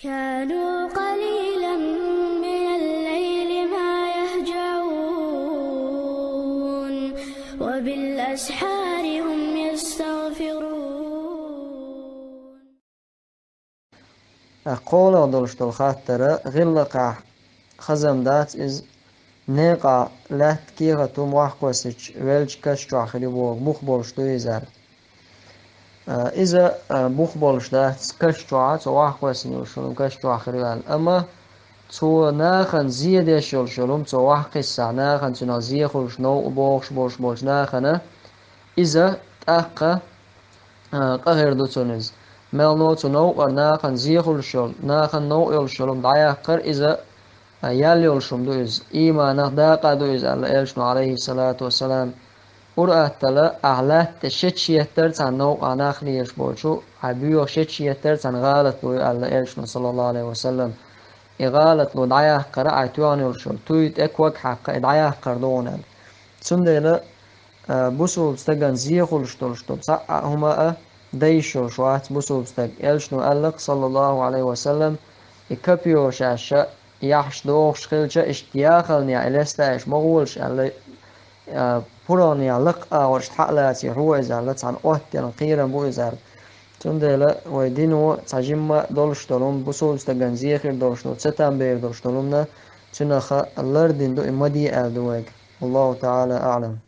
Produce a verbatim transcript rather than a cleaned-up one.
كانوا قليلا من الليل ما يهجعون وبالأسحار هم يستغفرون. Кхоалагӏа долуш долу хаттар гӏиллакхехь хазам дац иза, некъахь лаьтта кехат ву мохь кхоьссича велча каш чохь хир ю боху, бух болуш ду иза аьлла. Иза бух болуш дац, каш чохь цо мохь кхоьссина йолуш йолу хӀума каш чохь хир ю аьлла. Амма цо нахана зе деш йолуш йолу хӀума цо мохь кхиссахь, нахана цуьнах зе хуьлуш новкъа бохуш болуш болчу нахана иза тӀаккха къа хир ду цунна иза. Мел но цу новкъара нахана зе хуьлуш йолу, нахана новкъа йолуш йолу хӀума дӀаяккхар иза ял йолуш хӀума ду иза. Ийманах дакъа ду иза аьлла элчано, алейхиссалату вассалам. Ур аттала ахь лаьтта тӀе шечъеттар цхьана новкъахь нах лелаш болчу, хьайн боьха шечъеттар цхьана гӀалат ло ю аьлла элчано, саллаллаху алейхи ва саллам. И гӀалат ло дӀаяккхар, хьайн тоьхна йолуш йолу туй тӀе ког хьаккха, и дӀаяккхар ду хьуна аьлла. Цундела бусулба стагана зе хуьлуш долуш долу цхьа а хӀума а дайш йолуш вац бусулба стаг. Элчано аьлла-кх, саллаллаху алейхи ва саллам, и капйо шаьш яхьаш дохуш хилча, иштта яхалнехь и лестаеш ма гӀолаш аьлла, пургӀанехь лакха агӀор иштта хьа а лаций хьо иза аьлла, цхьана оттаелла кхерам бу иза аьлла. Цундела вай дино цхьа жимма долуш долу хӀума, бусулба стагана зе хир долуш долу, цатам бер долуш долу хӀумана, цуьнах лардина ду и ма де аьлла ду вайга. Аллаху та'ала а'лам.